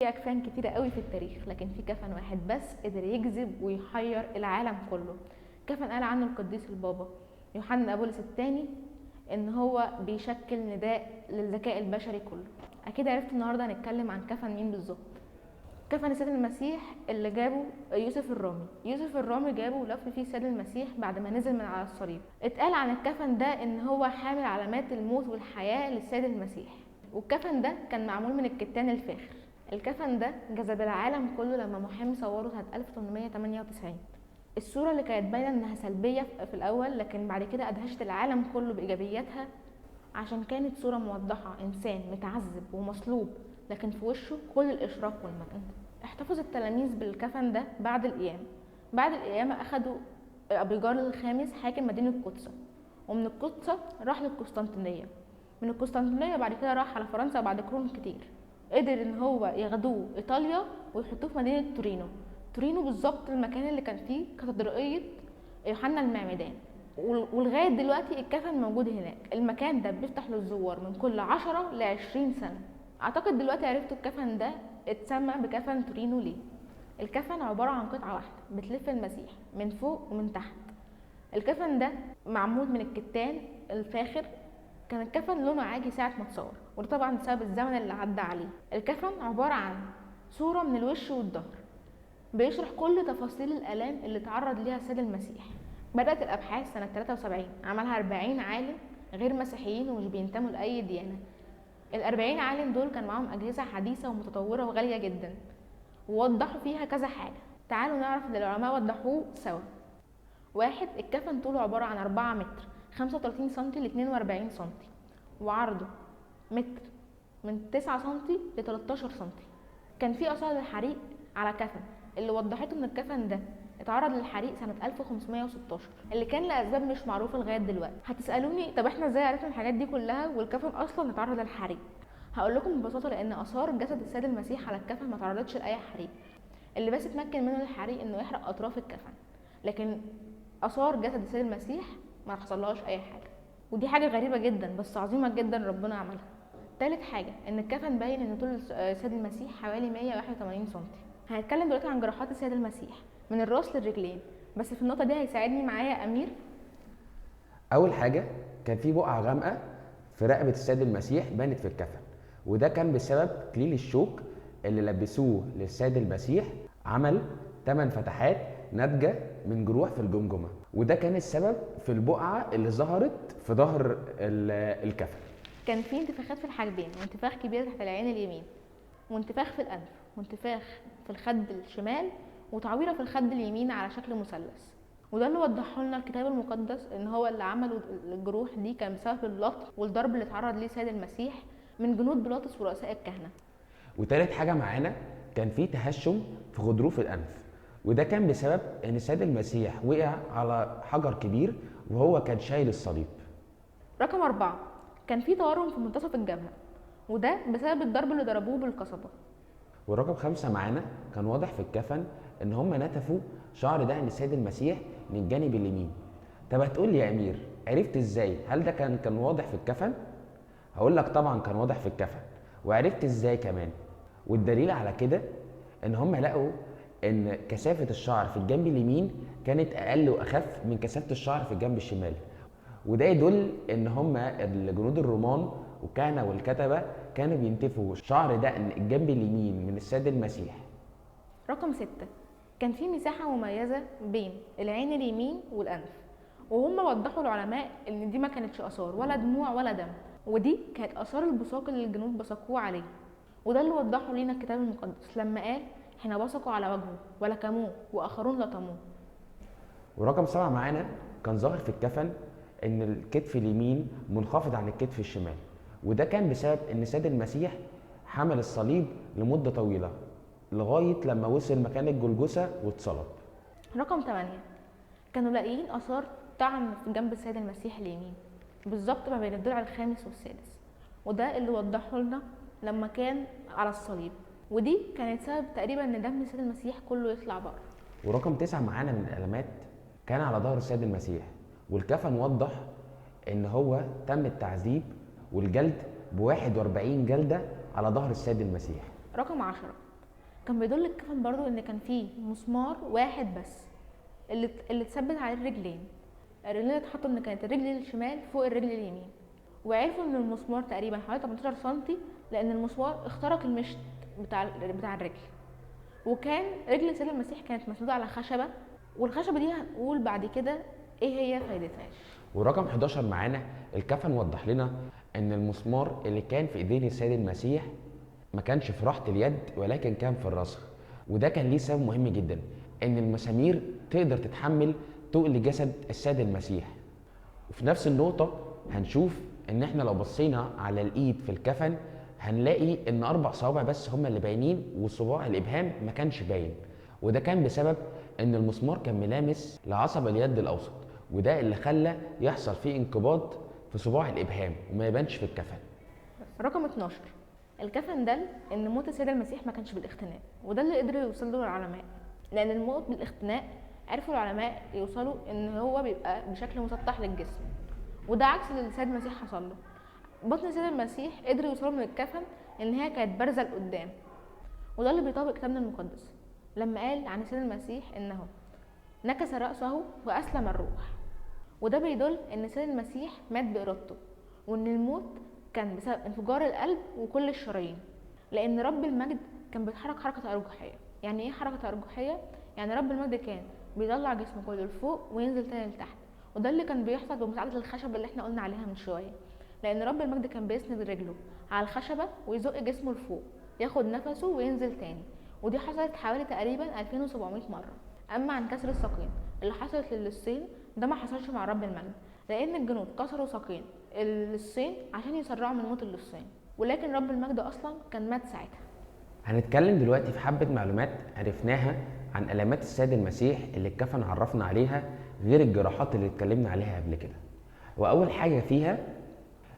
في أكفان كتيرة قوي في التاريخ، لكن في كفن واحد بس قدر يجذب ويحير العالم كله. كفن قال عنه القديس البابا يوحنا بولس الثاني إن هو بيشكل نداء للذكاء البشري كله. أكيد عرفت النهاردة هنتكلم عن كفن مين بالظبط. كفن السيد المسيح اللي جابه يوسف الرامي. يوسف الرامي جابه ولف فيه السيد المسيح بعد ما نزل من على الصليب. اتقال عن الكفن ده ان هو حامل علامات الموت والحياة للسيد المسيح، والكفن ده كان معمول من الكتان الفاخر. الكفن ده جذب العالم كله لما محامي صوره سنة 1898. الصورة اللي كانت باينة انها سلبية في الاول، لكن بعد كده ادهشت العالم كله بايجابياتها، عشان كانت صورة موضحة انسان متعذب ومصلوب لكن في وشه كل الاشراق والمجد. احتفظ التلاميذ بالكفن ده بعد القيامة. بعد القيامة اخدوا ابيجار الخامس حاكم مدينة القدس، ومن القدس راح للقسطنطينية، من القسطنطينية بعد كده راح على فرنسا بعد قرون كتير. قدر ان هو ياخدوه ايطاليا ويحطوه في مدينة تورينو. تورينو بالظبط المكان اللي كان فيه كاتدرائية يوحنا المعمدان، ولغاية دلوقتي الكفن موجود هناك. المكان ده بيفتح للزوار من كل 10 ل20 سنة. اعتقد دلوقتي عرفتوا الكفن ده اتسمى بكفن تورينو ليه. الكفن عبارة عن قطعة واحدة بتلف المسيح من فوق ومن تحت. الكفن ده معمول من الكتان الفاخر. كان الكفن لونه عاجي ساعة ما اتصور، وده طبعا بسبب الزمن اللي عدى عليه. الكفن عبارة عن صورة من الوش والظهر بيشرح كل تفاصيل الآلام اللي تعرض ليها السيد المسيح. بدأت الأبحاث سنة 73، عملها 40 عالم غير مسيحيين ومش بينتموا لأي ديانة. ال40 عالم دول كان معاهم أجهزة حديثة ومتطورة وغالية جدا، ووضحوا فيها كذا حاجة. تعالوا نعرف اللي العلماء وضحوه سوا. 1، الكفن طوله عبارة عن 4 متر 35 سنتي ل 42 سنتي، وعرضه متر من 9 سنتي ل 13 سنتي. كان في آثار للحريق على كفن اللي وضحته إن الكفن ده اتعرض للحريق سنة 1516، اللي كان لأسباب مش معروفة لغاية دلوقتي. هتسألوني طب احنا ازاي عرفنا الحاجات دي كلها والكفن أصلا اتعرض للحريق؟ هقول لكم ببساطة لأن آثار جسد السيد المسيح على الكفن ما تعرضتش لأي حريق. اللي بس اتمكن منه الحريق إنه يحرق أطراف الكفن، لكن آثار جسد السيد المسيح ما حصلهاش أي حاجة، ودي حاجة غريبة جدا بس عظيمة جدا ربنا عملها. تالت حاجة إن الكفن باين إن طول السيد المسيح حوالي 181 سنتي. هنتكلم دلوقتي عن جراحات السيد المسيح من الراس للرجلين، بس في النقطة دي هيساعدني معايا أمير. أول حاجة كان في بقعة غامقة في رقبة السيد المسيح بانت في الكفن، وده كان بسبب كليل الشوك اللي لبسوه للسيد المسيح. عمل 8 فتحات ناتجة من جروح في الجمجمة، وده كان السبب في البقعة اللي ظهرت في ظهر الكفن. كان في انتفاخات في الحاجبين، وانتفاخ كبير تحت العين اليمين، وانتفاخ في الأنف، وانتفاخ في الخد الشمال، وتعويرة في الخد اليمين على شكل مثلث. وده اللي وضحه لنا الكتاب المقدس ان هو اللي عمله الجروح دي كان بسبب اللطم والضرب اللي اتعرض ليه سيد المسيح من جنود بيلاطس ورؤساء الكهنة. وتالت حاجة معانا كان في تهشم في غضروف الأنف، وده كان بسبب ان السيد المسيح وقع على حجر كبير وهو كان شايل الصليب. رقم 4، كان في تورم في منتصف الجبهة، وده بسبب الضرب اللي ضربوه بالقصبة. والرقم 5 معانا كان واضح في الكفن ان هم نتفوا شعر دقن السيد المسيح من الجانب اليمين. طب هتقول لي يا امير عرفت ازاي؟ هل ده كان واضح في الكفن؟ هقول لك طبعا كان واضح في الكفن، وعرفت ازاي كمان. والدليل على كده ان هم لقوا ان كثافة الشعر في الجنب اليمين كانت اقل واخف من كثافة الشعر في الجنب الشمال، وده يدل ان هم الجنود الرومان والكهنة والكتبة كانوا بينتفوا شعر دقن الجنب اليمين من السيد المسيح. رقم 6، كان في مساحة مميزة بين العين اليمين والأنف، وهم وضحوا العلماء إن دي ما كانتش آثار ولا دموع ولا دم، ودي كانت آثار البصاق اللي الجنود بصقوه عليه. وده اللي وضحه لينا الكتاب المقدس لما قال حين بصقوا على وجهه ولكموه وآخرون لطموه. ورقم 7 معانا كان ظاهر في الكفن إن الكتف اليمين منخفض عن الكتف الشمال، وده كان بسبب إن السيد المسيح حمل الصليب لمدة طويلة لغاية لما وصل مكان الجلجثة واتصلب. رقم 8، كانوا لاقيين آثار طعن في جنب السيد المسيح اليمين بالظبط ما بين الضلع الخامس والسادس، وده اللي وضحه لنا لما كان على الصليب، ودي كانت سبب تقريبا ان دم السيد المسيح كله يطلع بره. ورقم 9 معانا من الألمات كان على ظهر السيد المسيح، والكفن وضح ان هو تم التعذيب والجلد ب41 جلدة على ظهر السيد المسيح. رقم 10، كان بيدل الكفن برضو ان كان فيه مسمار واحد بس اللي اتثبت عليه الرجلين. الرجلين اتحطوا ان كانت الرجل الشمال فوق الرجل اليمين، وعرفوا ان المسمار تقريبا حوالي 18 سنتي لان المسمار اخترق المشط بتاع الرجل. وكان رجل السيد المسيح كانت مسنوده على خشبه، والخشبه دي هنقول بعد كده ايه هي فايدتها. ورقم 11 معانا الكفن وضح لنا ان المسمار اللي كان في ايدين السيد المسيح ما كانش في راحة اليد ولكن كان في الرسخ، وده كان ليه سبب مهم جدا، ان المسامير تقدر تتحمل تقل جسد السيد المسيح. وفي نفس النقطة هنشوف ان احنا لو بصينا على الايد في الكفن هنلاقي ان 4 صوابع بس هما اللي باينين، وصباع الابهام ما كانش باين، وده كان بسبب ان المسمار كان ملامس لعصب اليد الاوسط، وده اللي خلى يحصل فيه انقباض في صباع الابهام وما يبانش في الكفن. رقم 12 الكفن دل ان موت السيد المسيح ما كانش بالاختناق، وده اللي قدروا يوصلوا له العلماء، لان الموت بالاختناق عرفوا العلماء يوصلوا ان هو بيبقى بشكل مسطح للجسم، وده عكس اللي السيد المسيح حصل له. بطن السيد المسيح قدروا يوصلوا من الكفن ان هي كانت بارزة لقدام، وده اللي بيطابق كتابنا المقدس لما قال عن السيد المسيح انه نكس راسه واسلم الروح، وده بيدل ان السيد المسيح مات بارادته، وان الموت كان بسبب انفجار القلب وكل الشرايين، لان رب المجد كان بيتحرك حركة ارجحيه. يعني ايه حركة ارجحيه؟ يعني رب المجد كان بيطلع جسمه كله لفوق وينزل تاني لتحت، وده اللي كان بيحصل بمساعدة الخشب اللي احنا قلنا عليها من شوية، لان رب المجد كان بيسند رجله على الخشبة ويزق جسمه لفوق، ياخد نفسه وينزل تاني، ودي حصلت حوالي تقريبا 2700 مرة. اما عن كسر الساقين اللي حصلت للصين، ده ما حصلش مع رب المجد، لان الجنود كسروا ساقين للصين عشان يسرعوا من موت اللصين، ولكن رب المجد اصلا كان مات ساعتها. هنتكلم دلوقتي في حبه معلومات عرفناها عن الامات السيد المسيح اللي الكفن عرفنا عليها غير الجراحات اللي اتكلمنا عليها قبل كده. واول حاجة فيها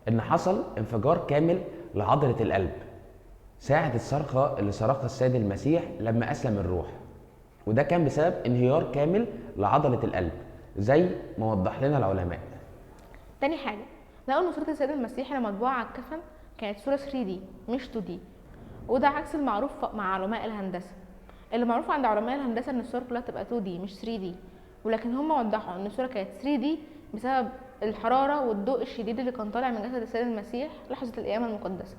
ان حصل انفجار كامل لعضله القلب ساعة الصرخة اللي صرخها السيد المسيح لما اسلم الروح، وده كان بسبب انهيار كامل لعضله القلب زي ما وضح لنا العلماء. تاني حاجة لقوا ان صوره السيد المسيح اللي مطبوعة على الكفن كانت صوره 3D مش 2D، وده عكس المعروف مع علماء الهندسة. اللي معروف عند علماء الهندسة ان الصور كلها تبقى 2D مش 3D، ولكن هم وضحوا ان الصورة كانت 3D بسبب الحرارة والضوء الشديد اللي كان طالع من جسد السيد المسيح لحظة القيامة المقدسة،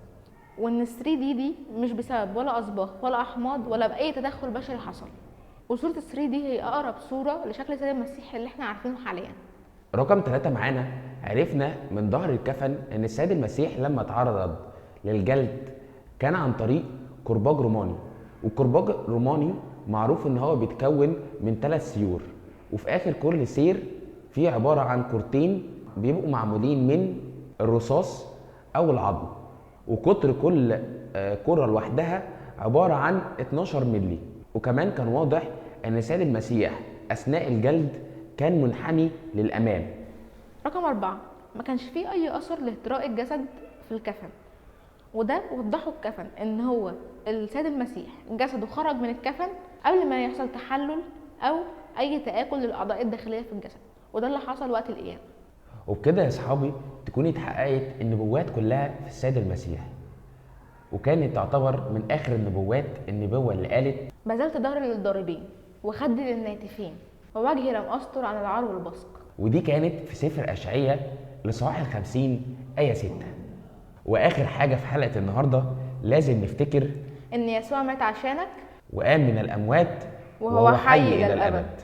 وان 3D دي مش بسبب ولا اصباغ ولا احماض ولا باي تدخل بشري حصل. وصوره 3D هي اقرب صوره لشكل السيد المسيح اللي احنا عارفينه حاليا. رقم 3 معانا عرفنا من ظهر الكفن ان السيد المسيح لما تعرض للجلد كان عن طريق كرباج روماني، والكرباج الروماني معروف ان هو بيتكون من 3 سيور، وفي اخر كل سير فيه عبارة عن كورتين بيبقوا معمولين من الرصاص او العظم، وقطر كل كرة لوحدها عبارة عن 12 ملي. وكمان كان واضح ان السيد المسيح اثناء الجلد كان منحني للامام. رقم 4 ما كانش فيه اي اثر لاهتراء الجسد في الكفن، وده وضحوا الكفن ان هو السيد المسيح جسده خرج من الكفن قبل ما يحصل تحلل او اي تآكل للاعضاء الداخلية في الجسد، وده اللي حصل وقت القيامة. وبكده يا اصحابي تكون اتحققت النبوات كلها في السيد المسيح، وكانت تعتبر من اخر النبوات النبوة اللي قالت بذلت ظهري للضاربين وخدي للناتفين ووجهي لم استر عن العار والبصق، ودي كانت في سفر اشعياء لصحاح 50 آية 6. واخر حاجة في حلقة النهارده لازم نفتكر ان يسوع مات عشانك وقام من الاموات وهو حي الى الابد.